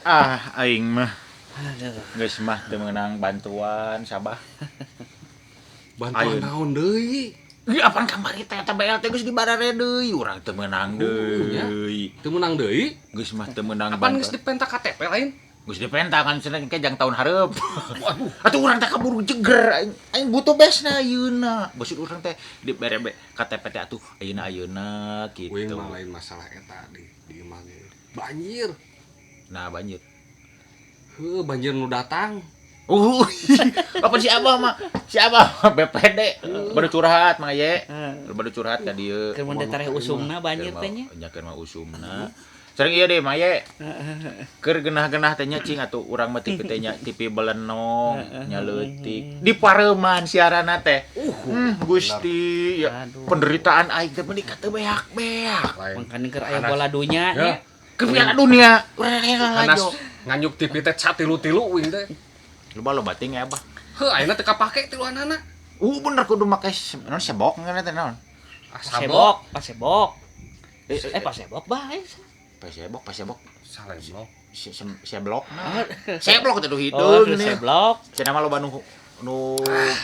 Ah, aing mah Aduh. Geus mah teu meunang bantuan sabah. Bantuan Ayeuna. Naon deui? Ih, apaan kamari teh eta BLT geus dibarare deui, urang teu meunang deui. Teu meunang deui? Geus mah teu meunang Apaan geus bantuan. dipenta KTP lain? Geus dipenta kan cenah engke jang tahun hareup. Waduh. Atuh urang teh kaburu jeger aing, aing butuh besna ayeuna. Maksud urang teh dibere KTP teh atuh ayeuna ayeuna Uing gitu. Mah lain masalah eta di imah ge. Banjir. Nah, banjir. Heuh, banjir nu datang. Apa si Abah mah? Si Abah mah BPD. Baru curhat Mang Aye. Baru curhat ka dieu. Keur mun tareh usumna banjir teh nya. Nya keur mah usumna. Sering iya deh Mang Aye. Keur genah-genah teh nya cing atuh urang mah TV teh nya TV belenong nya leutik. Di pareuman siaranna teh. Gusti ya. Aduh. Penderitaan aing teh meuni ka teu beak-beak. Lain. Mangkaning keur aya Hanas. Bola dunya Ya. nya. Ke Piala Dunia. Urang Hanas lalajo. Nganyuk TV teh satilu-tilu uing teh. Loba loba ting ya Abah. Heuh, ayeuna teu kapake tiluanana. Bener kudu make naon sebok ngene teh naon? Ah, Pasebok, pasebok. Eh, Eh, pasebok bae. Pasebok, pasebok. Salemblok. Seblok nah. Seblok teh duh Oh, hideung nih. seblok. Cenah mah loba nu nu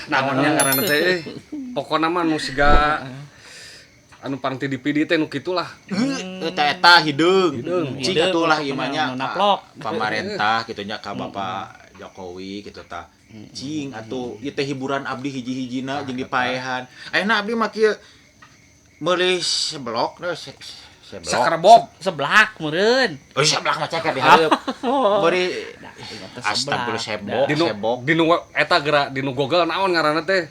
Naonnya ngaranna teh euy. Pokona mah nu siga anu parang ti DPD teh nu kitulah. Eta eta hideung. Hideung. Cing Hideung, atuh lah pokoknya ieu nya nu naplok. Pamarentah kitu nya ka Bapak Jokowi kitu tah. Cing atuh ieu teh hiburan abdi hiji-hijina jeung dipaehan. Ayeuna abdi mah kieu meuli seblok no, seblok. Sakerebok. Seblak meureun. Oh, seblak mah ceker di hareup. Meuli Nah, ingat teh Astagfirullah seblak. sebok, Dinu sebok. dinu eta geura dinu Google naon ngaranna teh?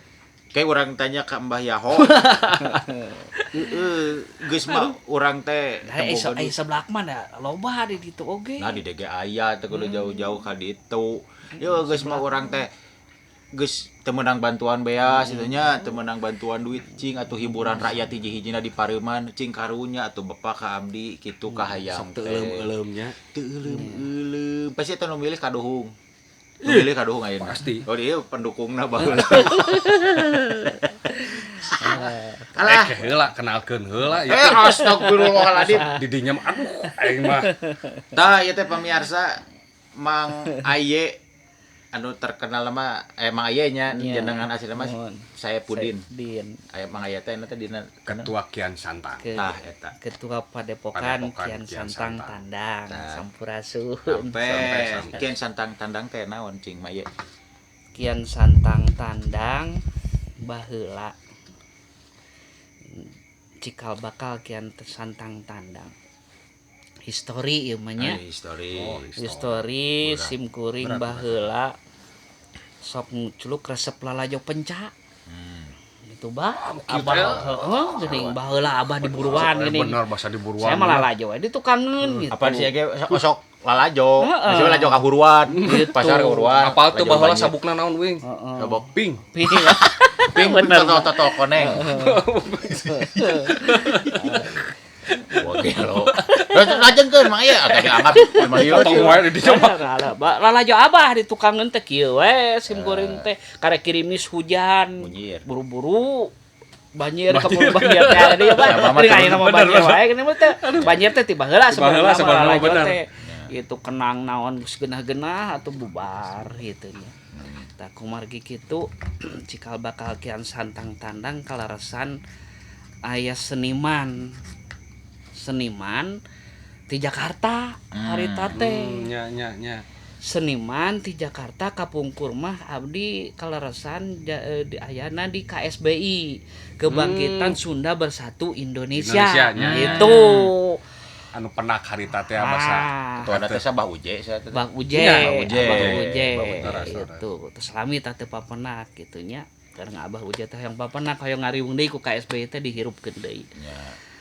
Kayak orang tanya ke Mbah Yaho. Heeh, geus mah urang teh Nah, teu boga eh duit. seblak mah da loba di ditu oge. Nah di DG aya teh kudu jauh-jauh ka ditu. Yo geus mah urang teh geus teu meunang bantuan beas itu nya, teu meunang bantuan duit cing atuh hiburan rakyat hiji-hijina di pareuman cing karunya atuh bapak ka abdi kitu ka hayang Sok teu teh. euleum-euleumnya. Teu euleum-euleum. Pasti eta nu milih kaduhung. Nu milih kaduhung ayeuna. Pasti. Oh dia pendukungna baheula. Alah. Eh, heula kenalkeun heula Eh ieu teh. astagfirullahaladzim. Di dinya mah aduh aing mah. Tah ieu teh pemirsa Mang Aye anu terkenal mah Mang Aye nya Iya. jenengan asli mah Mohon. saya Pudin. Pudin. Aya Mang Aye teh teh dina Ketua Kian Santang. Ke, Tah eta. Ketua Padepokan, Padepokan Kian Kian Santang Santang. Tandang Tah. Sampurasun. Sampai Sampai. Kian Santang Tandang teh naon cing Mang Aye? Kian Santang Tandang baheula cikal bakal Kian Santang Tandang. Histori ieu mah nya. Ay, history. Oh, Histori Berat. sim kuring Berat, baheula sok nguculuk resep lalajo penca. Gitu bah. Abah heeh geuning baheula abah di buruan Eh, geuning. bener bahasa di buruan. Saya malah lalajo we di tukangeun gitu. Apaan sih ge sok lalajo? Heeh. Maksudnya lalajo ka huruan. Gitu. Pasar ka huruan. Apal tuh Lalajo baheula banjir. sabukna naon wing? Heeh. Sabuk. Ping. Ping. Ping Bener. totol totol koneng. Wah, gelo. Lajengkeun Mang Aye atau dianggap Mang Aye. Potong wae di dinya mah. Lalajo abah di tukangeun teh kieu we sim kuring teh karek kirimis hujan. Munjir. Buru-buru banjir keburu banjir teh aya deui bah. Abah mah Geuning ayeuna mah bener, banjir bener. wae geuning mah teh. Banjir teh tiba heula heula sebenarnya sebenarnya lalajo bener. teh. Gitu kenang naon geus genah-genah atau bubar gitu nya. Tah kumargi kitu cikal bakal Kian Santang Tandang kalaresan aya seniman seniman di Jakarta harita teh Nya nya nya. Seniman di Jakarta kapungkur mah abdi kaleresan di ayana di KSBI Kebangkitan Sunda Bersatu Indonesia, Indonesia, nya, nya, itu. Anu penak harita teh basa. Ah, Tuh ada teh Bah Uje saya teh. Bang Uje, Iya, Bang Uje. Abah Uje, Bang Uje. itu terus lami tah teu papenak gitu nya karena Abah Uje teh yang papenak hoyong ngariung deui ku KSBI teh dihirupkeun deui. Nya.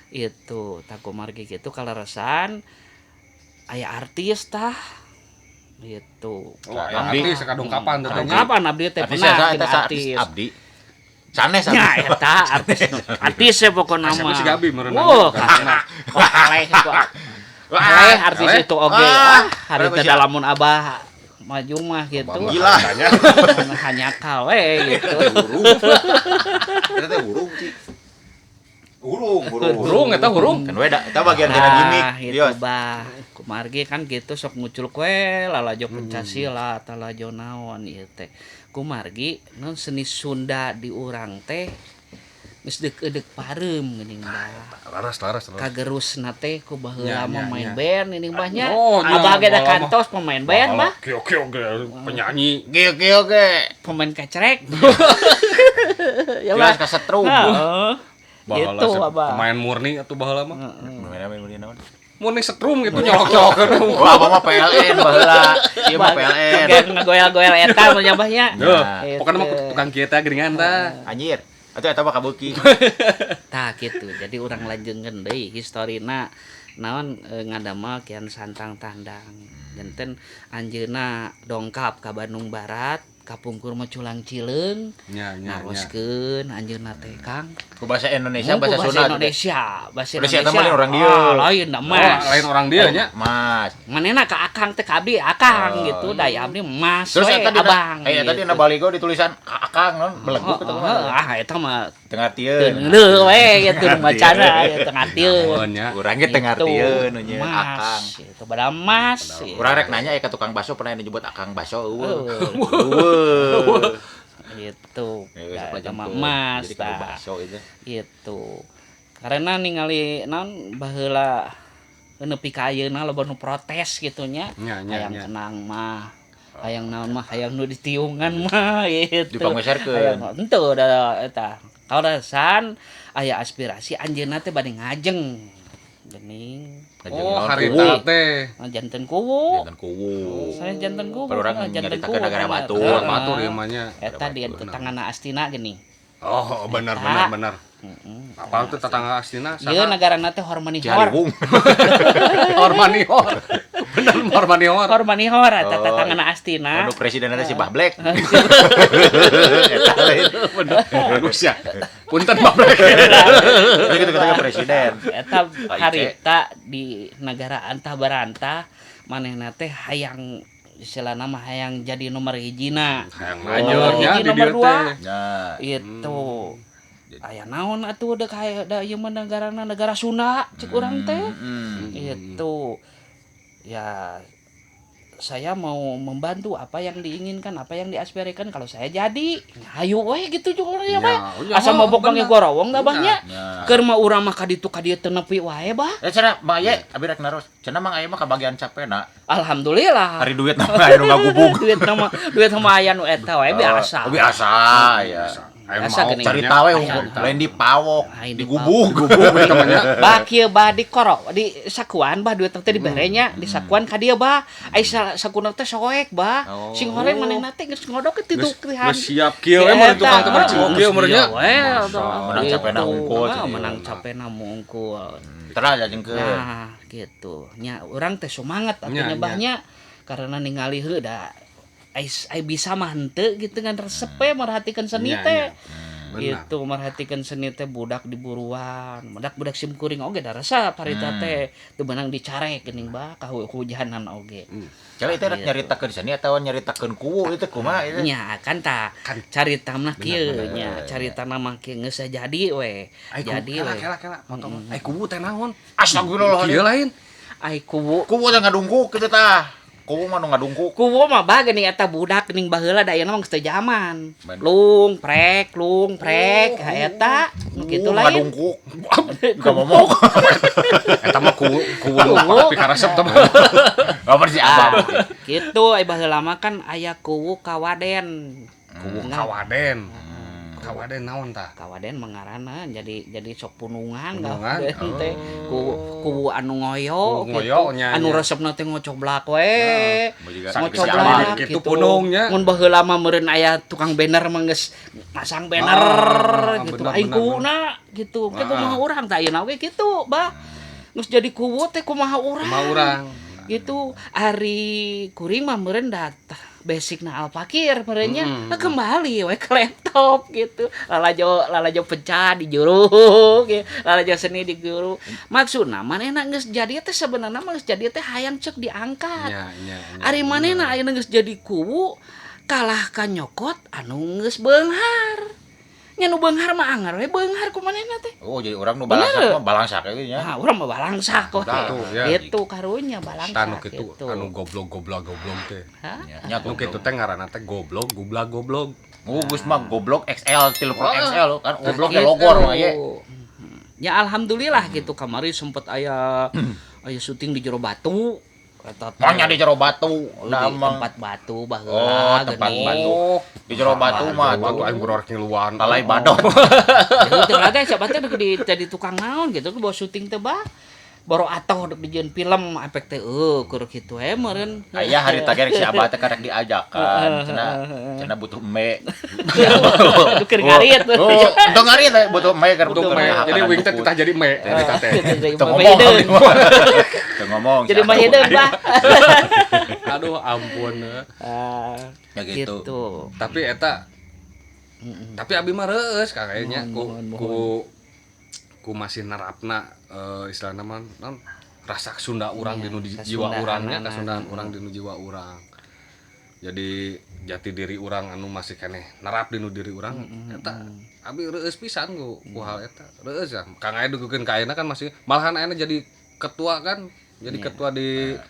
Itu tah kumargi kitu kaleresan aya artis tah gitu. Oh, aya Abdi. artis kadung kapan teh nya? Kapan abdi teh Artis pernah saya jeung eta artis artis. abdi. Sanes abdi. Nya eta artis artis ya pokona Kasep mah. si Gabi meureun. Wah, wah kaleh itu. Kaleh artis kaleh. itu oge. Ah, Wah, hari kenapa teh sih? lamun abah maju mah gitu. Gila. Hanya we gitu. Hurung. Eta teh hurung, Ci. Hurung, hurung. Hurung eta hurung. Kan we da eta bagian tina gimmick. Nah, itu Dios. bah. Kumargi kan gitu sok muncul kue lalajo Pancasila lalajo naon ieu teh. Kumargi non seni Sunda di urang teh geus deuk-edeuk pareum geuning bah. Laras laras laras. Kagerusna teh ku baheula Nya, mah nya, main nya. band ini bah nya. Oh, nya, Abah ge da baheula mah. kantos pemain band bah, Kieu kieu ge penyanyi. Kieu kieu ge. Pemain kecerek. Ya bah. Jelas kasetrum. Heeh. Baheula Gitu abah. pemain murni atuh baheula mah. Main main main naon? Murni setrum gitu nyolok-nyolokeun. Wah, abah mah PLN baheula. Ieu mah PLN. Kayak ngagoel-goel eta mah nya bah nya. Duh, Gitu. pokoknya mah tukang kieu teh geuningan tah. Anjir. Atuh eta mah kabeuki. Tah gitu. Jadi urang lanjengkeun deui historina naon ngadamel Kian Santang Tandang. Janten anjeunna dongkap ka Bandung Barat, kapungkur mah Culang Cileung, Nya nya nya. naroskeun anjeunna teh Kang. Ku bahasa Indonesia, Mun ku bahasa bahasa Sunda. Indonesia, bahasa Indonesia Indonesia. eta mah lain orang dieu. Ah, lain da Oh, mas. lain orang dia nya. Mas. Manehna ka akang teh ka abdi akang Oh, gitu, da ya abdi mas Terus we eta dina abang. eta gitu. dina baligo ditulisan ka akang non beleguk Oh, eta oh, mah. ah eta mah Teu ngartieun. teu we gitu nu macana teu ngartieun. Oh, nya. Urang ge teu ngartieun nu nya Mas, akang. itu pada mas. Gitu. Urang rek nanya ka tukang bakso pernah nyebut akang bakso eueuh. Eueuh. Eueuh. Gitu. Ya, Da, sok eta mah jemput. mas Jadi kudu tah. bakso itu. Gitu. Karena ningali naon baheula nepi ka ayeuna loba nu protes gitu nya. Nya nya Hayang nya. kenang mah. Hayang naon mah hayang nu ditiungan mah gitu. Dipangeserkeun. Hayang henteu da eta. Kaleresan aya aspirasi anjeunna teh bade ngajeng. Geuning. Oh, harita teh. Janten kuwu. Janten kuwu. Saya janten kuwu. Kalau orang Nah, janten nyaritakeun kuwu, negara bener. batur. Oh, Heeh. batur ieu mah nya. Eta di tetanggana Astina geuning. Oh, benar Eta. benar benar. Heeh. Apal tuh tetangga astina Ieu saha? negarana teh Hormanihor. Cihaliwung. Hormanihor. Bener Hormanihor. Hormanihor eta Oh, tetanggana Astina. Anu presiden ada si Bah Black. Eta lain. Bener. Aduh sia. Punten babrek. Itu gitu gitu presiden. Eta Pak Ice. harita di negara antah barantah manehna teh hayang istilahna mah hayang jadi nomor hijina. Hayang Nomor lanjut nya hiji, di nomor dieu dua. teh. Nah, Itu. Aya naon atuh deuk aya da ieu mah negarana negara Sunda cek urang teh. Itu. Ya saya mau membantu apa yang diinginkan, apa yang diaspirasikan kalau saya jadi. Hayu we gitu juga ya, Pak. Ya, Asa mabok bener. panggil gorowong da bah nya. Ya. Keur mah urang mah ka ditu ka dieu teu nepi wae bah. Eh cenah Mang Aye, abi rek naros. Cenah Mang Aye mah kabagian capena. Alhamdulillah. Hari duit nama aya nu ngagubug. Duit nama aya nu eta wae biasa. Oh, biasa ya. Ayo Biasa mau geuning. Carita we Aya. lain di pawok, Lain di digubug. Gubug eta mah nya. Bah kieu bah di koro di sakuan bah duit teh dibere nya di sakuan ka dieu bah. Ai sakuna teh soek bah. Oh. Sing horeng manehna teh geus ngodok ti Geus tihan. geus siap kieu we mun tukang teh bari cingok kieu meureun nya. Menang capena hungkul, Gitu. jadi. Menang capena mungkul. Terus lajengkeun. Nah, gitu. Nya urang teh semangat atuh Nya, nya bah nya karena ningali heuh da ai ai bisa mah henteu gitu kan resep we merhatikan seni Nya, teh. nya. Benar. Gitu merhatikan seni teh budak diburuan, budak-budak sim kuring oge da resep harita teh teu beunang dicarek geuning bah kahujanan oge. Cala itu rek nyaritakeun seni atawa nyaritakeun kuwu itu kumaha itu. Nya kan ta carita mah kieu nya, carita mah kieu geus jadi we. Ai Jadi kela we. kela kela potong. Ai kubu teh naon? Astagfirullahaladzim. Kieu lain. Ai kuwu Kuwu teh ngadungkuk kitu tah. Kuwu mah nu ngadungkuk. Kuwu mah bah geuning eta budak geuning baheula da ayeuna mah geus teu jaman. Ben. Lung prek, lung prek, ha eta nu kitu Kuwu lain. ngadungkuk. Gak momok. Eta mah kubu kubu nu Kuwu. pikaresep teh mah. Apa sih abah? Gitu ai baheula mah kan aya kuwu kawaden. Kubu kawaden. Kawaden naon tah? Kawaden mengarana jadi sok punungan Punungan? kawaden teh. Kuwu kuwu anu ngoyo Kuwu ngoyo, nya, Anu nya. resepna teh ngocoblak we. Mau juga Ngocoblak Kitu gitu. punungnya. Mun baheula mah meureun aya tukang banner mah geus masang banner Ah, gitu. benar, Aing benar, kuwuna gitu. Ke Ah. kumaha urang tah ayeuna we kitu, bah. Geus jadi kuwu teh kumaha urang. Kumaha urang. Gitu. Ari kuring mah meureun da basicna Alfakir meureun nya. Nah, kembali we ke laptop gitu. Lalajo lalajo pecah di juru gitu. Lalajo seni di juru. Maksudna manehna geus jadi teh sebenarnya mah geus jadi teh hayang cek diangkat. Nya nya. nya. Ari manehna ayeuna geus jadi kuwu kalah ka nyokot anu geus beunghar. Nya nu beunghar mah anger we beunghar ku manehna teh. Oh, jadi urang nu balangsak mah balangsak we nya. Nah, urang mah balangsak kok. Tuh, ya. Gitu karunya balangsak. Tah nu kitu anu goblok goblok goblok teh. Nya Nu kitu teh ngaranna teh goblok goblok goblok. Oh, geus mah goblok XL, telepon XL kan gobloknya logor mah ye. Ya alhamdulillah gitu kamari sempet aya syuting di Jero Batu. Maunya di Jero Batu, di tempat batu baheula. Oh, tempat batu. Di Jero Batu mah tuh aing urang ngiluan. Talai badot. Jadi teh teh siapa teh jadi tukang naon gitu bawa syuting teh bah. Baru atoh dek dijieun film efek teh keur kitu we meureun. Aya hari teh si Abah teh karek diajakan, cenah butuh eme. Keur ngarit. Oh, untung ngarit teh butuh eme keur butuh eme. Jadi wing teh titah jadi eme harita teh. Teu ngomong. Teu ngomong. Jadi mah hideung bah. Aduh ampun. Ya gitu. Tapi eta tapi abi mah reueus kayaknya ku masih nerapna istilahna mah non rasa Sunda urang dinu jiwa urangnya, kasundaan urang dinu jiwa urang. Jadi jati diri urang anu masih keneh nerap dinu diri urang eta abi reueus pisan ku hal eta. Reueus ya. Kang aya dugukeun ka ayeuna kan masih malahan ayeuna jadi ketua kan, jadi ketua di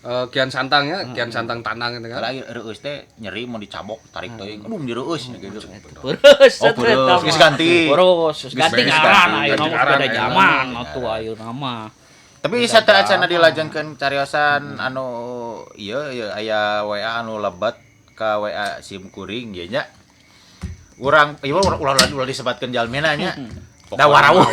Kian Santang ya, Kian Santang Tandang gitu kan. Lagi reueus teh nyeri mau dicabok, tarik teuing. Aduh, direueus gitu. Peurus. Oh, peurus. Geus ganti. Peurus, geus ganti ngaran ayeuna mah beda zaman atuh ayeuna mah. Tapi sateuacanna dilajengkeun cariosan anu ieu aya WA anu lebat ka WA sim kuring ieu nya. Urang ieu ulah disebatkeun jalmina nya. Da warawuh.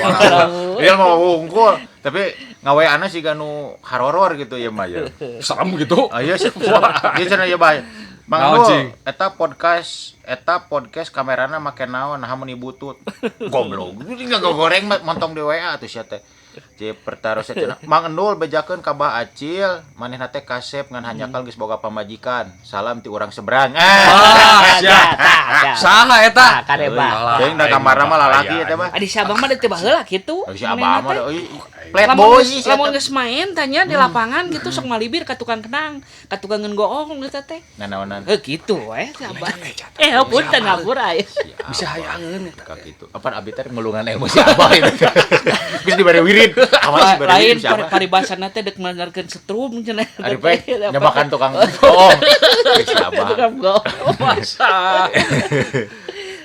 Dia mau wungkul, tapi ngaweana siga nu horor gitu ya mah ya. Serem gitu. Aya dia cenah ieu bae. Mang Nul, eta podcast kamerana make naon nah mun butut. Goblok. Ini goreng montong di WA atuh sia teh. Ceu pertaros cenah. Mang Endul bejakeun ka Bah Acil, manehna teh kasep ngan hanjakal geus boga pamajikan. Salam ti urang seberang. Ah, sia. Saha eta? Kade bah. Teuing da kamarna mah lalaki eta mah. Adi si Abang mah teu baheula kitu. Si Abang mah euy playboy. Lamun geus main tanya di lapangan gitu sok malibir ka tukang kenang, ka tukang ngeun goong eta teh. Nanaonan. Heuh kitu we si Abang. Punten ngapura aya. Bisa hayangeun eta. Ka kitu. Apan abi teh ngelungan emosi Abah itu. Geus dibere wirid. Lain paribasana teh dek melancarkeun setrum cenah. Ari pe nyebakan tukang goong. Si Abah. Tukang goong. Masa.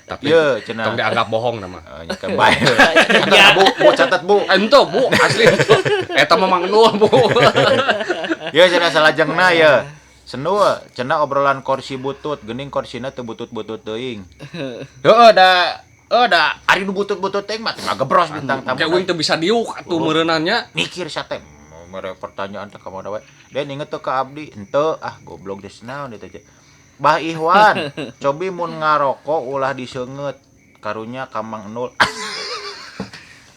Tapi tong dianggap bohong nama. Nya kan bae. Bu, bu catat Bu. Ento Bu, asli. Eta mah Mang Nul Bu. Ya cenah salajengna ya. Senul cenah obrolan kursi butut, geuning korsina teu butut-butut teuing. Heueuh da da ari nu butut-butut teuing mah teu ngagebros bintang tamu. Kayak uing teu bisa diuk atuh meureunannya. Mikir sia teh mere pertanyaan teh ka mana wae. Den inget teu ka abdi, henteu ah goblok geus naon eta teh. Bah Ihwan, cobi mun ngarokok ulah diseungeut. Karunya ka Mang Nul.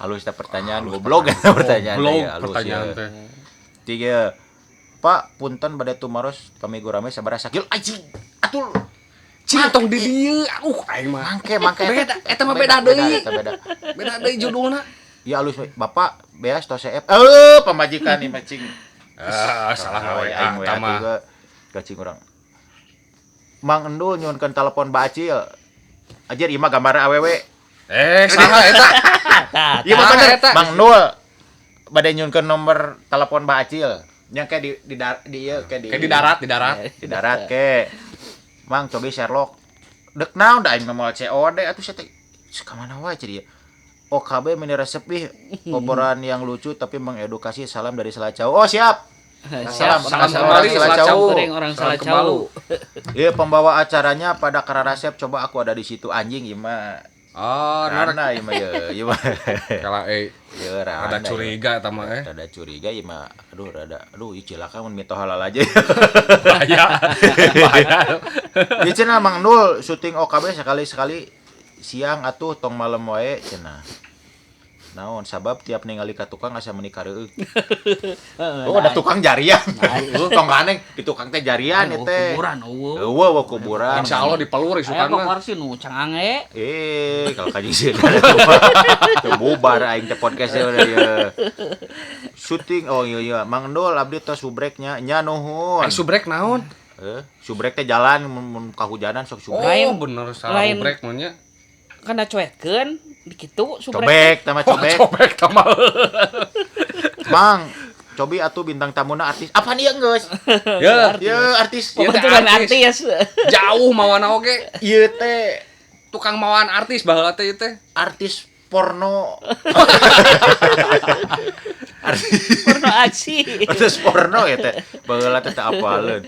Halus teh pertanyaan goblok pertanyaan teh halus pertanyaan teh. Tiga. Pak punten bade tumaros pami gurame sabaraha sakil anjing. Atul. Cing tong di dieu. Aing mah. Mangke beda eta mah beda deui. Beda deui judulna. Ya alus Bapak beas tos CF. Pamajikan ieu mah cing. Salah ngawe aing eta mah. Gacing urang. Mang Endul nyuhunkeun telepon Mbak Acil. Anjir ieu mah gambarna awewe. Saha eta? Ieu mah bener. Mang Endul bade nyuhunkeun nomor telepon Mbak Acil. Yang kayak di ieu kayak di darat, di darat. Di darat ke. Mang cobi Sherlock. Dek naon da aing mah COD atuh sia teh. Ka mana wae ceuk ieu. OKB meni resep ih, obrolan yang lucu tapi mengedukasi. Salam dari Selacau. Oh, siap. Salam kembali Selacau. Orang Selacau. Iya, pembawa acaranya pada Kararasep, coba aku ada di situ anjing ieu mah. Oh, rana ieu mah ye, ieu mah. Kala ieu rana. Rada curiga eta mah Rada curiga ieu mah. Aduh, rada. Aduh, ieu cilaka mun mitoh halal aja. Bahaya. Bahaya. Ieu cenah Mang Nul syuting OKB sekali-sekali siang atuh tong malam wae cenah. Naon sabab tiap ningali ka tukang asa meuni kareueuk. Oh, ada tukang jarian. Tong ganeng di tukang teh jarian ieu teh. Kuburan eueuh. Eueuh kuburan. Insyaallah dipelur isukan mah. Aya kursi nu cangange. Kalau kaji sieun. Teu bubar aing teh podcast ieu. Syuting oh iya iya Mang Endul abdi tos subreknya nya nuhun. Subrek naon? Subrek teh jalan mun kahujanan sok subrek. Oh, bener salah subrek mah nya. Kana coetkeun di kitu subrek. Cobek tambah cobek. Cobek tambah. Mang, cobi atuh bintang tamuna artis. Apaan ieu geus? Ya, Ieu artis. Ieu teh Pembentukan artis. artis. Jauh mawana oge. Ieu teh Tukang mawaan artis baheula teh ieu teh. artis porno. Porno aksi. Artis porno ya teh. Baheula teh teu apaleun.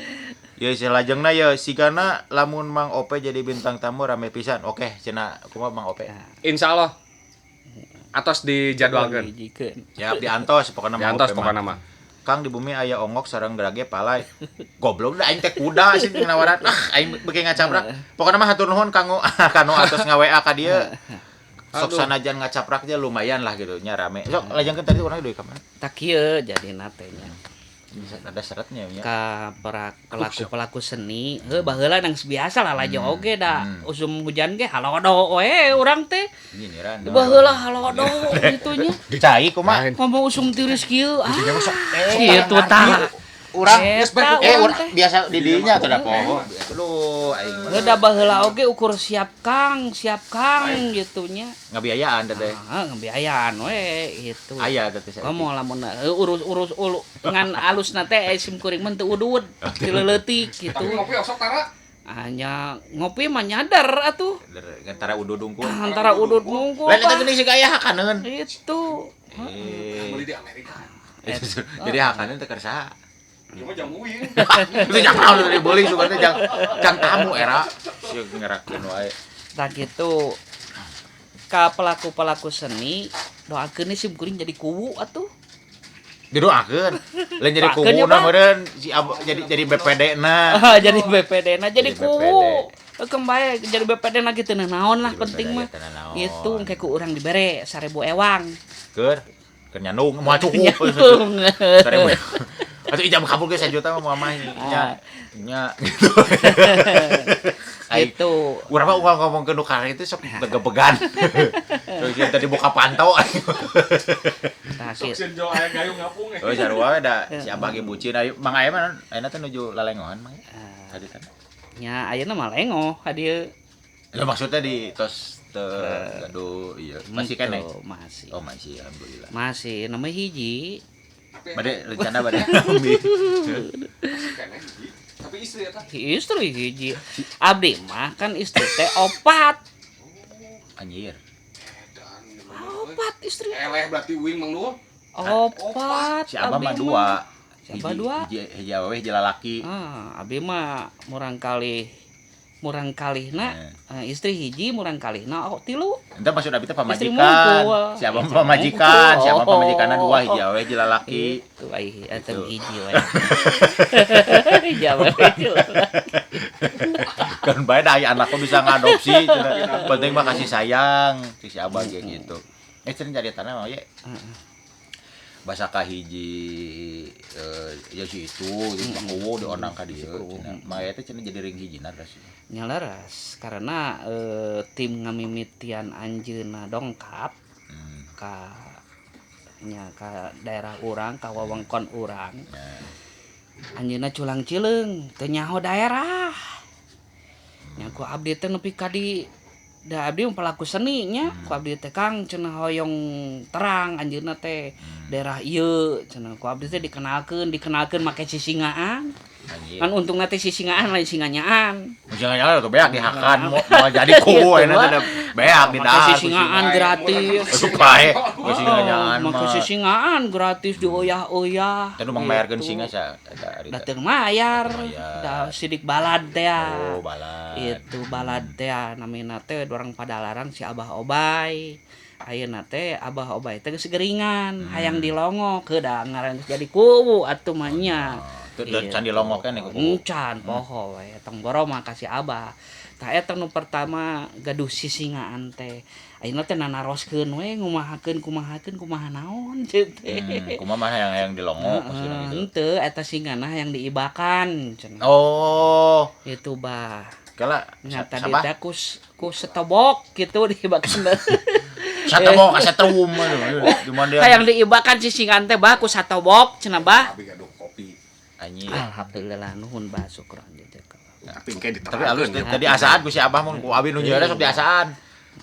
Ya salajengna ya sigana lamun Mang Ope jadi bintang tamu rame pisan. Oke, cenah kumaha Mang Ope? Insyaallah. Atos dijadwalkeun. Dijikeun. Ya diantos pokona Mang Diantos Ope mah. pokona mah. Kang di bumi aya ongok sareng gerage palai. Goblok da aing teh kuda sih nawaran. Ah aing beuki ngacaprak. Pokona mah hatur nuhun kanggo kanu atos nga-WA ka dieu. Sok Aduh. sanajan ngacaprak ge lumayan lah gitu nya rame. Sok lajengkeun tadi urang deui ka mana? Tak kieu jadina teh nya. Bisa ada seratnya ya. Ka para pelaku-pelaku seni, heuh baheula nang biasa lah lajo oge da usum hujan ge halodo we urang teh. Nyinyiran. Baheula halodo gitu nya. Cai kumaha? Ngomong usum tiris kieu. Ah, kitu tah. Urang Eta urang urang teh. biasa di dinya atuh da poho. Aduh aing mah. Heuh da baheula oge ukur siap Kang gitu nya. Ngabiayaan teh teh. Ah, ngebiayaan we gitu. Aya teh teh. Komo lamun urus-urus ulu ngan alusna teh sim kuring mah teu udud, ti leutik gitu. Tapi ngopi osok tara. Hanya ngopi mah nyadar atuh. Antara udud unggul. Antara udud mungkul. Lain eta geuning siga aya hakaneun. Itu. Beli di Amerika. Jadi hakaneun teh keur saha? Cuma jam uing. Itu jang naon teh dibeli sugan teh jang jang tamu era. Sieun ngerakeun wae. Tah gitu. Ka pelaku-pelaku seni doakeun sim kuring jadi kuwu atuh. Didoakeun. Lain jadi Doakeun ya, kuwuna Pak. meureun si jadi BPD-na. Jadi BPD na jadi Jadi kuwu. Kembali jadi BPD na gitu nah naon lah Jadi penting BPD mah. teu naon. Itu engke ku urang dibere 1000 ewang. Keur keur nyandung moal cukup. Nyandung. 1000. Atuh ijab kabul ge 1 juta mah moal mah nya. Nya gitu. Ai Gitu. urang mah uang ngomong ke nu itu sok begebegan. Sok sieun tadi buka pantau. Tah Sok kitu. sieun jol aya gayung ngapung. Oh sarua we da si abah ge bucin ayo Mang aya mah ayeuna teh nuju lalengohan Mang. Tadi teh. Nya ayeuna mah lengoh ka dieu. Lah maksudnya di tos teu gaduh ieu masih keneh. Gitu, masih. Oh masih alhamdulillah. Masih nama hiji. Bade rencana bade ambil. Masih keneh hiji. Tapi istri eta. Istri hiji. Abdi mah kan istri teh opat. Anjir. Edan. Opat istri. Eleh berarti uing Mang Dul. Opat. Si abah abdi mah dua. Si abah dua. Hiji awewe hiji lalaki. Ah, abdi mah murang kalihna istri hiji murang kalihna oh, tilu. Ente maksud abi teh Istri pamajikan. mungkul. Si abah Istri pamajikan, si abah mungkul. pamajikanna dua hiji awewe hiji lalaki. Itu ai eta Gitu. hiji we. Hiji awewe hiji lalaki. Kan bae da aya anak mah bisa ngadopsi cenah. Penting mah kasih sayang si abah ge gitu. Cenah jadi tanah mah ye. Basa ka hiji ya si itu gitu kuwu diondang ka dieu cenah. Mah teh cenah jadi ring hijina ras. Nya leres karena tim ngamimitian anjeunna dongkap ka nya ka daerah urang ka wewengkon urang. Anjeunna culang cileung teu nyaho daerah. Nya ku abdi teh nepi ka di da abdi mah pelaku seni nya ku abdi teh Kang cenah hoyong terang anjeunna teh daerah ieu cenah ku abdi teh dikenalkeun make sisingaan. Anjir. Kan untungna teh sisingaan lain singanyaan. Misalnya nyala tuh beak dihakan mau jadi kuwu ayeuna teh da beak di Make dahar sisingaan gratis. Supae Oh, sisingaan make mah. sisingaan gratis dioyah-oyah. Teh nu mangbayarkeun Gitu. singa sa eta ari Da teh. teu mayar. Teu mayar. Da sidik balad teh. Oh, balad. Itu balad teh namina teh dorang padalarang si Abah Obay. Ayeuna teh Abah Obay teh geus geringan, hayang dilongok heuh da ngaran geus jadi kuwu atuh mah nya. Teu dan can dilongok keneh ku kuwu. Encan poho we tong boro mah ka si Abah. Tah eta nu pertama gaduh sisingaan teh. Ayeuna teh nanaroskeun we ngumahakeun kumahakeun kumaha naon ceuk teh. Kumaha mah hayang-hayang dilongok maksudna gitu. Henteu eta singana hayang diibakan cenah. Oh, Itu bah. kala Nya tadi sabah teh ku setobok gitu diibakan. satebok kasetrum aduh. Di mana dia? Hayang diibakan sisingan teh bah ku satobok cenah bah. Abi gaduh kopi. Anjir. Alhamdulillah nuhun bah syukron jazakallah. Tapi engke Tapi alus diterangkeun. tadi asaan ku si Abah mun ku abi nu nyeurna sok diasaan.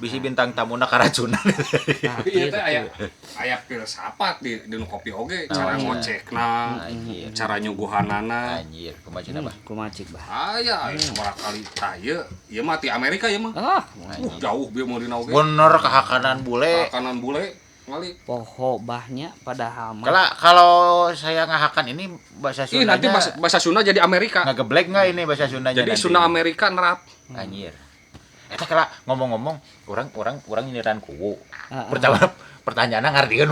Bisi bintang tamuna karacunan. Tapi ieu teh aya filsafat di nu kopi oge, cara ngocekna, cara nyuguhanana. Anjir, kumaha cenah bah? Kumaha cik bah? Aya sabaraha kali tah ieu, ieu mah ti Amerika ieu mah. Jauh bieu meulina oge. Bener kahakanan bule. Kahakanan bule. Kali. Poho bahnya padahal mah. Kalau saya ngahakan ini bahasa Sunda. Nanti bahasa Sunda jadi Amerika. Ngegeblek enggak ini bahasa Sundanya? Jadi nanti. Sunda Amerika nerap. Anjir. Eta kala ngomong-ngomong orang nyindiran kuwu. Pertama pertanyaanna ngartieun.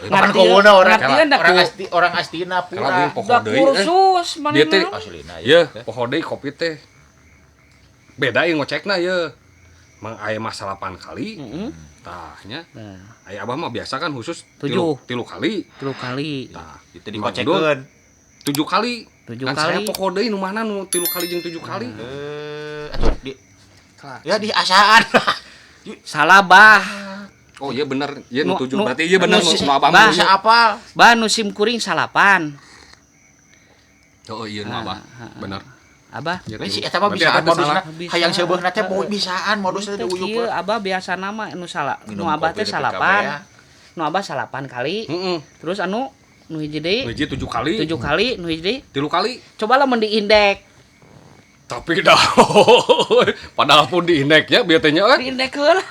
Kan kuwuna orang orang asli orang astina pura. Da kursus manehna. Aslina ya. Poho deui kopi teh. Beda ieu ngocekna ye. Mang aya mah 8 kali. Tah nya. Aya abah mah biasa kan khusus 3 kali. 3 kali. Tah, itu dikocekeun. 7 kali. 7 kan kali. Saya pokok deui nu mana nu 3 kali jeung 7 kali. Atuh di ya di asaan. Salah bah. Oh iya bener, ieu nu 7 berarti ieu bener nu abah mah bisa apal. Bah nu sim kuring salapan. Oh iya nu abah. Bener. Abah, si eta mah bisaan modusna. Hayang seubeuhna teh bisaan modusna teh diuyup. Ieu abah biasana mah nu salah. Nu abah teh salapan. Nu abah salapan kali. Terus anu nu hiji deui. Nu hiji 7 kali. 7 kali, nu hiji deui 3 kali. Coba lamun diindek. Tapi dah padahal pun diindeknya bieu teh nya euy. Diindek heula.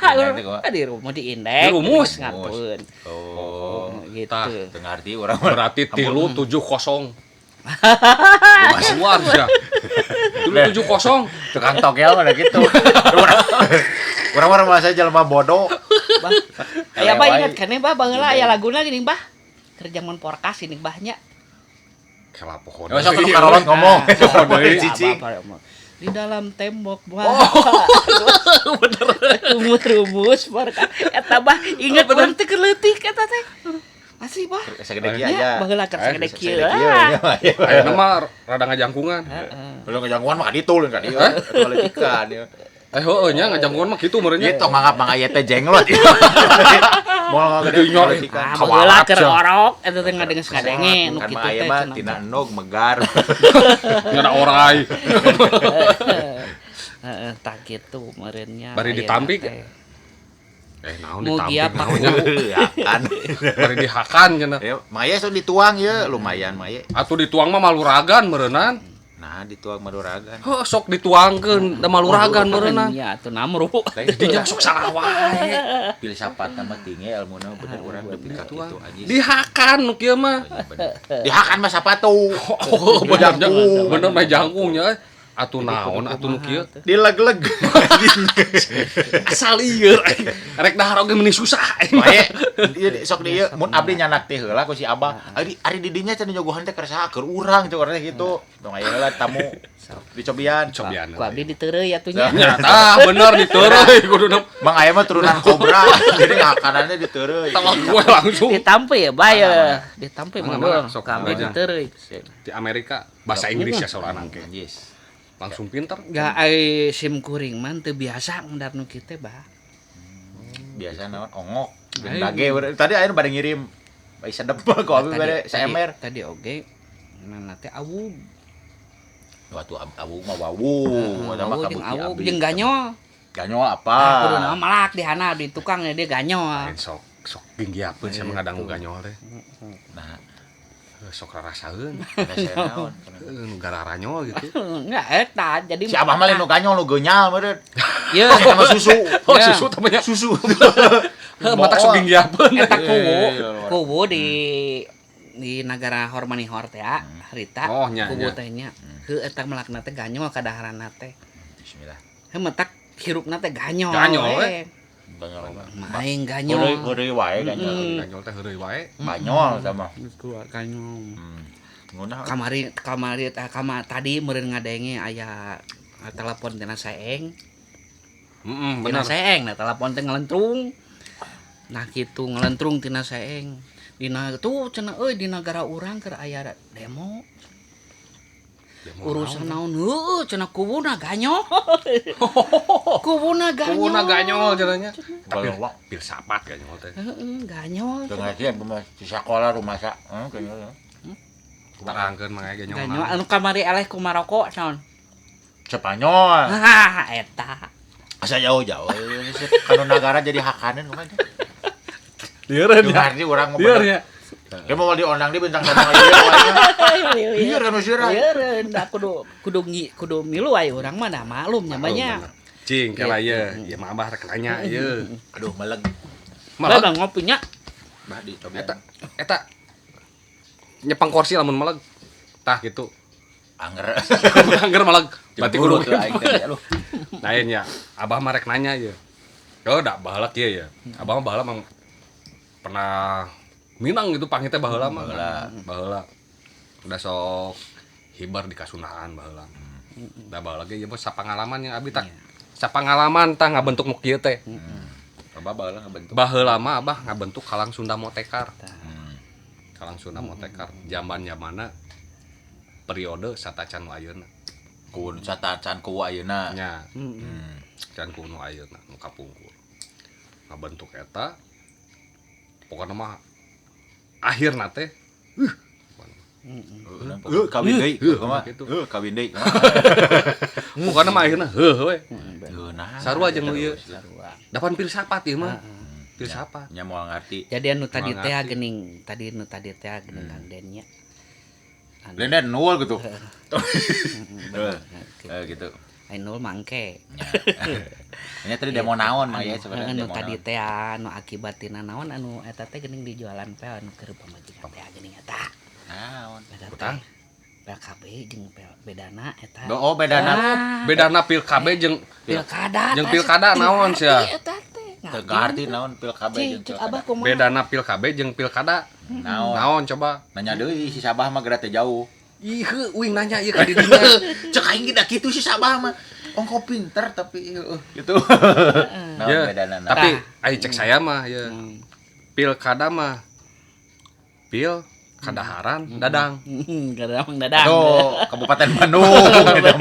Di rumah diindek. Di rumus. Ngarteun. Oh, gitu. Teu ngarti urang berarti 3 7 0. Luar ya. 3 7 0. Tukang togel mah gitu. Urang mah bahasa jelema bodoh. Bah. Aya bah inget keneh bah baheula aya laguna geuning bah. Keur jaman porkas ini bahnya. Kela pohon. Oh, sok karolot ngomong. Cicing. Di dalam tembok bah. Bener. Rumus-rumus porkas. Eta bah inget urang teh keur leutik eta teh. Asli bah. Sagede kieu aja. Baheula keur sagede kieu. Ayeuna mah rada ngajangkungan. Heeh. Belum ngajangkungan mah ka ditu leun ka dieu. Leutikan ieu. Heueuh nya ngajangkungan mah kitu meureun nya. Ieu tong nganggap mangga ieu teh jenglot. Moal ngagede leutikan. Baheula keur orok eta teh ngadenges ngadenge nu kitu teh. Mah tina endog megar. Ngada orai. Heeh, tah kitu meureun nya. Bari ditampik. Naon ditampik naonnya? Hakan. Bari dihakan cenah. Ya, maya sok dituang ye, lumayan maya. Atuh dituang mah maluragan meureunnan. Nah, dituang maluragan. Heuh, sok dituangkeun da maluragan meureunnan. Nya atuh namru. Dinya sok salah wae. Filsafat mah tinggi elmuna bener urang nepi ka kitu anjing. Dihakan nu kieu mah. Dihakan mah sapatu. Oh, bener bener mah jangkungnya. Atuh naon atuh nu kieu dileg-leg. Asal ieu rek dahar oge meuni susah. Bae ieu sok di ieu mun abdi nyanak teh heula ku si Abah. Ari ari di dinya cenah nyogohan teh keur saha keur urang cek urang teh kitu. Tong aya heula tamu dicobian. Cobian. Ku abdi diteureuy atuh nya. Nya tah bener diteureuy kuduna. Mang aya mah turunan kobra. Jadi ngakanannya diteureuy. Tawak gue langsung. Ditampi ya bae. Ditampi mah sok abdi diteureuy. Di Amerika bahasa Inggris ya sorangan ke. Yes. Langsung pinter. Enggak ai sim kuring mah teu biasa ngedar nu kieu teh bah. Biasa naon ongok. Dage tadi aya nu bade ngirim. Bae sedep ku abi bade saemer. Tadi oge mana teh awug. Waktu awug mah wawu, eta mah kabuki awug jeung ganyol. Ganyol apa? Kudu nama malak di hana di tukang dia ganyol. Sok sok ginggiapeun sia ngadangu ganyol teh. Nah, sok rarasaeun. Naon? Nu gararanyol gitu. Enggak eta jadi si abah mah lain nu ganyol nu geunyal meureun. Ye, sama susu. Oh, susu teh susu. Heuh, matak sok ginggiapeun. Eta kuwu, kuwu di nagara Hormanihor teh harita. Kuwu teh nya. Heuh eta melakna teh ganyol kadaharanna teh. Bismillah. Heuh matak hirupna teh ganyol. Ganyol we. Main ganyol. Heureuy wae ganyol. Ganyol teh heureuy wae. Banyol sama. Ganyol. Kamari kamari tadi meureun ngadenge aya telepon tina saeng. Heeh, bener. Tina saeng nah telepon teh ngelentrung. Nah kitu ngelentrung tina saeng. Dina tuh cenah euy di nagara urang keur aya demo. Urusan naon heueuh cenah kuwuna ganyol. Kuwuna ganyol. Kuwuna ganyol cenahnya. Tapi filsafat ganyol teh. Heeh, ganyol. Teu ngajian kumaha di sakola rumasa. Heeh, ganyol. Terangkeun mah ganyol. Ganyol anu kamari eleh ku maroko naon? Spanyol. Hah, eta. Asa jauh-jauh kanu nagara jadi hakaneun kumaha teh. Lieureun ya. Ngarti urang mah. Lieur ya. Ya mau diondang di bintang tamu aja. Lieur kan sirah. Lieureun da kudu kudu kudu milu aya urang mah da maklum nya banyak. Cing kela ye, ieu mah abah rek nanya ieu. Aduh meleg. Meleg ngopinya. Bah dicoba. Eta eta nyepang kursi lamun meleg. Tah gitu. Angger. Angger meleg. Berarti kudu aing teh lu. Lain ya, abah mah rek nanya ieu. Oh, da baheula kieu ya. Abah mah baheula mah pernah Minang gitu pangitnya baheula mah. Baheula. Udah sok hibar di Kasundaan baheula. Da baheula ge ieu mah sapangalaman yang abi tak. Sapangalaman tah ngabentuk nu kieu teh. Abah baheula ngabentuk. Baheula mah abah ngabentuk Kalang Sunda Motekar. Kalang Sunda Motekar zaman-zamana periode satacan nu ayeuna. Kun satacan ku ayeuna. Nya. Can ku nu ayeuna nu kapungkur. Ngabentuk eta pokona mah akhirna teh kawin deui kumaha kawin deui pokona mah akhirna heuh we sarua jeung nu ieu dapan filsafat ieu mah filsafat nya moal ngarti jadi anu tadi teh geuning tadi nu tadi teh geuning Kang Den nya Den nol gitu gitu ai nol mangke nya tadi demo naon mah ya sebenarnya anu tadi teh anu akibatina naon anu eta teh geuning dijualan pel anu keur pamajikan teh geuning eta naon utang pel KB jeung pel bedana eta oh bedana bedana pil KB jeung pilkada jeung pilkada naon sia eta teh teu ngarti naon pil KB jeung pilkada bedana pil KB jeung pilkada naon naon coba nanya deui si Sabah mah geura teh jauh ih uing nanya ieu ka didinya cek aing ge da kitu si Sabah mah ongko pinter tapi gitu naon bedana tapi ai cek saya mah ya pilkada mah pil kadaharan dadang kadang dadang aduh Kabupaten Bandung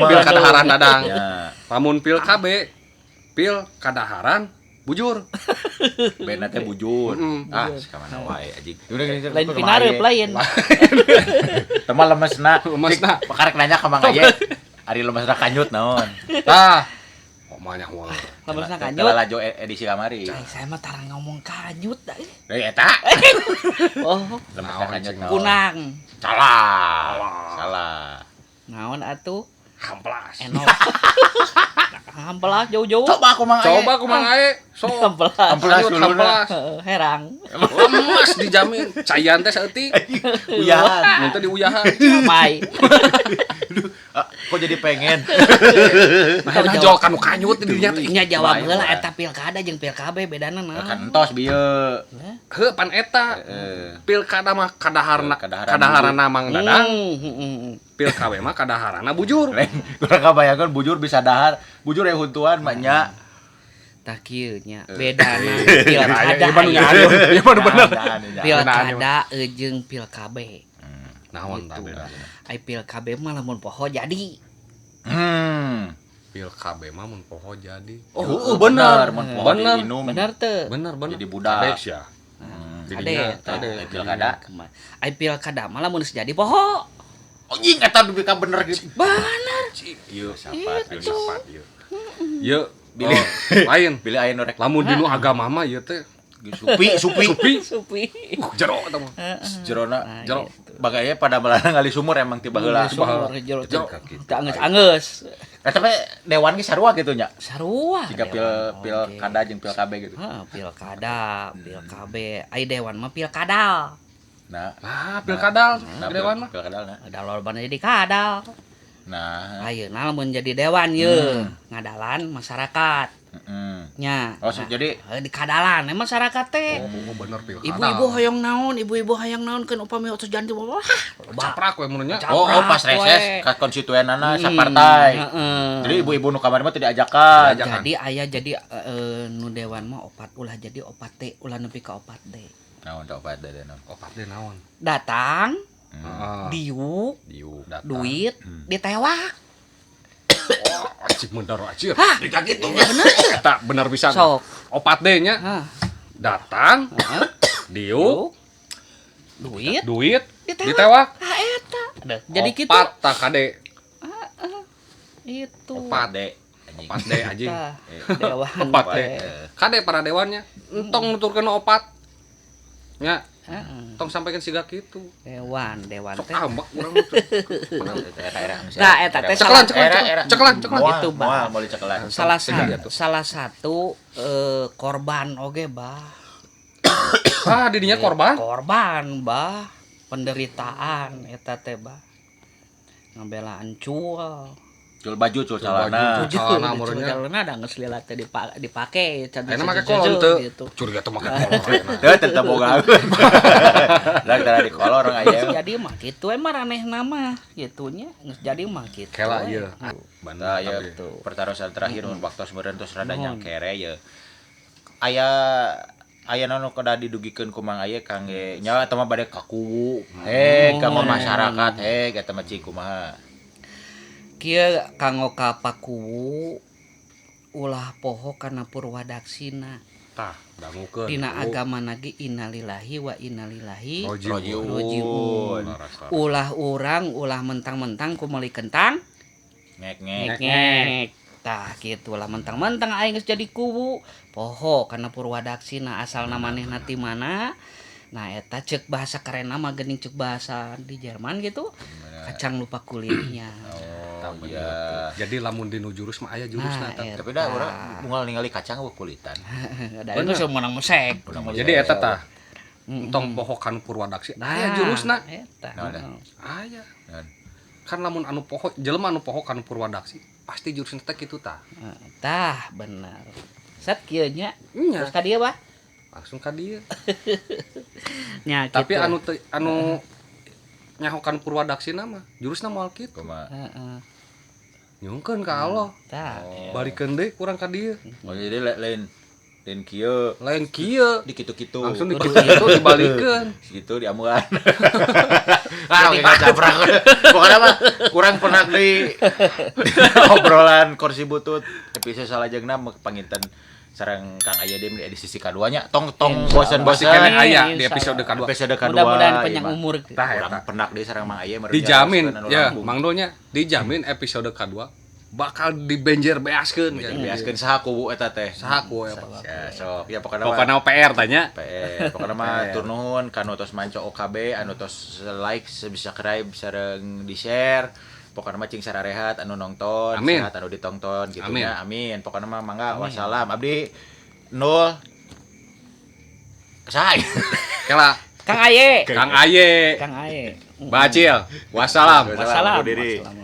pil kadaharan dadang lamun pil KB pil kadaharan bujur bena teh bujur ah sakamana wae anjing lain pinareup lain teh mah lemesna lemesna pakarek nanya ka Mang Aye ari lemesna kanyut naon tah omanya wae lemesna kanyut lalajo edisi kamari saya mah tara ngomong kanyut da deui eta oh lemesna kanyut naon kunang salah salah naon atuh hamplas enok hamplas jauh-jauh coba aku Mang Aye coba aku Mang Aye so hamplas hamplas herang lemas dijamin cayan teh saeutik uyahan mun teh diuyahan camai kok jadi pengen nah jol kanu kanyut di dinya teh nya jawab heula eta pilkada jeung pil KB bedana naon kan entos bieu heuh pan eta pilkada mah kadaharna kadaharana Mang Dadang pil KB mah kadaharana bujur kurang kabayangkeun bujur bisa dahar bujur ya huntuan mah nya tah kieu nya bedana pilkada ieu mah bener pilkada jeung pil KB naon tah bedana ai pil KB mah lamun poho jadi pil KB mah mun poho jadi oh heueuh bener mun poho diinum bener teu bener bener jadi budak sia kade kade pilkada ai pilkada mah lamun geus jadi poho anjing eta dupi ka bener gitu bener ieu sapat sapat ieu ieu bilih lain bilih aya nu rek lamun dinu agama mah ieu teh supi supi supi supi jero eta mah jerona jero bagaya pada balana ngali sumur emang tiba heula sumur jero teu angeus-angeus tapi dewan ge sarua kitu nya sarua jika pil pilkada jeung pil KB gitu heeh pilkada pil KB ai dewan mah pilkadal nah pilkadal dewan mah pilkadal nah ada lolobana jadi kadal nah ayeuna lamun jadi dewan ye ngadalan masyarakat nya oh so, jadi di kadalan masyarakat teh oh bener pilkada ibu-ibu hoyong naon ibu-ibu hayang naon keun upami otos janti wah caprak we mun nya oh pas reses ka konstituenana sapartai jadi ibu-ibu nu kamari mah tidak ajakan jadi aya jadi nu dewan mah opat ulah jadi opat T ulah nepi ka opat D naon teh opat D naon opat D naon datang diuk duit ditewak. Oh, acik bener acik. Jika gitu bener. Tak bener pisan. Opat D nya. Datang, diuk, duit, duit, ditewak. Ah eta. Jadi kitu. Opat tah kade. Itu. Opat D. Anjing. 4D anjing. Tah, dewan 4D. teh. Kade para dewannya entong nuturkeun opat. Nya, Heeh. tong sampaikan siga kitu. Dewan, dewan Sok teh. ambek urang teh. Nah, eta teh Cekelan, salah cekelan, cekelan, cekelan. Gitu, Bah. Moal moal dicekelan. salah Sega satu gitu. salah satu korban oge bah. Ah, didinya korban. Korban bah, penderitaan eta teh bah. Ngabelaan cul. Cul baju, cul Cul baju, celana. cul celana meureunnya. Celana da geus lila teh dipake can Ayeuna make kolor teu. gitu. Curiga teh make kolor ayeuna. Teu tetep boga. Lah tara di kolor orang aya. Jadi mah kitu we maranehna mah gitunya geus jadi mah kitu. Kela we. ieu. Nah, Bener ya tapi. pertarosan terakhir mun waktu meureun tos rada nyangkere ye. Aya aya nu kedah didugikeun ku Mang Aye kangge nya eta mah bade ka kuwu. Heh, kanggo masyarakat heh eta mah cing kumaha. Kieu kanggo ka pakuwu ulah poho kana purwadaksina. Tah, dangukeun. Dina agama nage innalillahi wa innalillahi Rojiun. rojiun. Ulah urang ulah mentang-mentang ku meuli kentang Ngek-ngek. ngek. Tah kitu lah mentang-mentang aing geus jadi kuwu poho kana purwadaksina asalna manehna ti mana. Nah eta ceuk bahasa kerenna mah geuning ceuk bahasa di Jerman gitu. Kacang lupa kulitnya. Oh iya. Jadi lamun dinu jurus mah aya jurusna Nah, eta. Tapi dah urang unggal ningali kacang eueuh kulitan. Da itu meunang musek. Jadi eta tah entong poho kan purwadaksi aya jurusna. Eta. Nah, dah. Aya. Nah. Kan lamun anu poho jelema anu poho kan purwadaksi pasti jurusna teh kitu tah. Tah bener. Set kieu nya. Nya, Terus ka dieu bah. langsung ka dieu. Nya Tapi kitu. anu teu anu nyaho kan purwadaksina mah jurusna moal kitu. Kumaha? Heeh. Nyungkeun ka Allah. Tah. Balikeun deui kurang ka dieu. Oh jadi lain lain kieu Lain kieu. di kitu-kitu. Langsung di kitu dibalikeun. Segitu diamuan. Ah, oke caprak. Pokoknya mah kurang pernah di obrolan kursi butut episode salajengna panginten sareng Kang Aye deui di edisi kaduanya. Tong tong Masih bosen-bosen. keneh aya di Insya episode Allah. kadua. Episode kadua. Mudah-mudahan ieu panjang mah. umur. Tah Kurang eta. penak deui sareng Mang Aye meureun Dijamin ya, Mang Mang Dolnya dijamin episode kadua bakal dibenjer beaskeun. Beaskeun saha kuwu eta teh. Saha ku ya, Pak. Ya sok ya pokoknya mah Pokoknya PR tanya. PR. Pokoknya mah tur nuhun kanu tos manco OKB anu tos like, subscribe sareng di-share. Pokoknya mah cing sararehat anu nonton, Amin. sehat anu ditongton gitu Amin. nya. Amin. Pokoknya mah mangga wassalam. Abdi nol Kesai. Kela Kang Aye. Kang Aye. Kang Aye. Bacil. Wassalam. Wassalam. Undur diri. Wassalam.